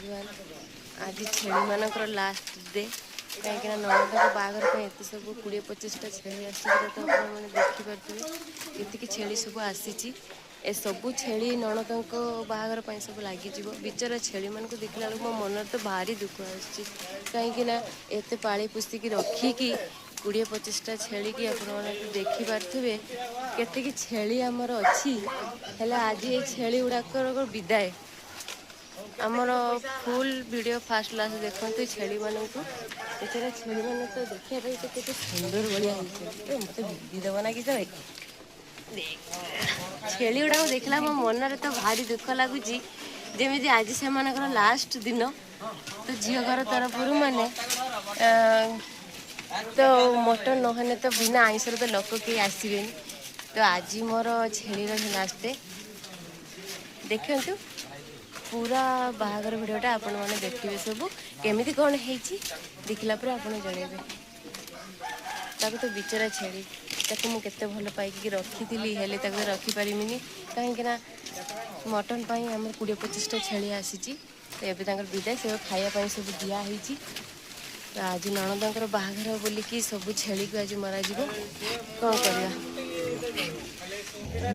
Everyone. ଆଜି ଛେଳିମାନଙ୍କର last day, କାହିଁକିନା ନଣନ୍ଦଙ୍କ ବାହାଘର ପାଇଁ ଏତେ ସବୁ 20-25ଟା ଛେଳି ଆସିଛି। ତ ଆପଣମାନେ ଦେଖିପାରୁଥିବେ କେତିକି ଛେଳି ସବୁ ଆସିଛି। ଏସବୁ ଛେଳି ନଣନ୍ଦଙ୍କ ବାହାଘର ପାଇଁ ସବୁ ଲାଗିଯିବ। ବିଚରା ଛେଳିମାନଙ୍କୁ ଦେଖିଲା ବେଳକୁ ମୋ ମନରେ ତ ଭାରି ଦୁଃଖ ଆସୁଛି, କାହିଁକିନା ଏତେ ପାଳି ପୋଷିକି ରଖିକି 20-25ଟା ଛେଳିକି ଆପଣମାନେ ତ ଦେଖିପାରୁଥିବେ କେତିକି ଛେଳି ଆମର ଅଛି। ହେଲେ ଆଜି ଏ ଛେଳି ଗୁଡ଼ାକର ବିଦାୟ। ଆମର ଫୁଲ୍ ଭିଡ଼ିଓ ଫାଷ୍ଟ ଲାଷ୍ଟ ଦେଖନ୍ତୁ। ଛେଳିମାନଙ୍କୁ, ବିଚରା ଛେଳିମାନେ ତ ଦେଖିବା ପାଇଁ ତ କେତେ ସୁନ୍ଦର ଭଳିଆ ହେଇଛନ୍ତି। ଏ ମୋତେ ଭିଡ଼ି ଦେବ ନା କି ଭାଇ। ଛେଳି ଗୁଡ଼ାକ ଦେଖିଲା ମୋ ମନରେ ତ ଭାରି ଦୁଃଖ ଲାଗୁଛି, ଯେମିତି ଆଜି ସେମାନଙ୍କର ଲାଷ୍ଟ ଦିନ। ତ ଝିଅ ଘର ତରଫରୁ ମାନେ ତ ମଟନ୍ ନହେଲେ ତ ବିନା ଆଇଁଷରେ ତ ଲୋକ କେହି ଆସିବେନି। ତ ଆଜି ମୋର ଛେଳିର ଲାଷ୍ଟ ଡେ। ଦେଖନ୍ତୁ, ପୁରା ବାହାଘର ଭିଡ଼ିଓଟା ଆପଣମାନେ ଦେଖିବେ। ସବୁ କେମିତି କ'ଣ ହେଇଛି ଦେଖିଲା ପରେ ଆପଣ ଜଣେଇବେ। ତାକୁ ତ ବିଚରା ଛେଳି, ତାକୁ ମୁଁ କେତେ ଭଲ ପାଇକି ରଖିଥିଲି, ହେଲେ ତାକୁ ତ ରଖିପାରିବିନି, କାହିଁକିନା ମଟନ୍ ପାଇଁ ଆମର 20-25ଟା ଛେଳି ଆସିଛି। ତ ଏବେ ତାଙ୍କର ବିଦାୟ, ସେ ଖାଇବା ପାଇଁ ସବୁ ଦିଆ ହେଇଛି। ତ ଆଜି ନଣନ୍ଦଙ୍କର ବାହାଘର ବୋଲିକି ସବୁ ଛେଳିକୁ ଆଜି ମରାଯିବ। କ'ଣ କରିବା?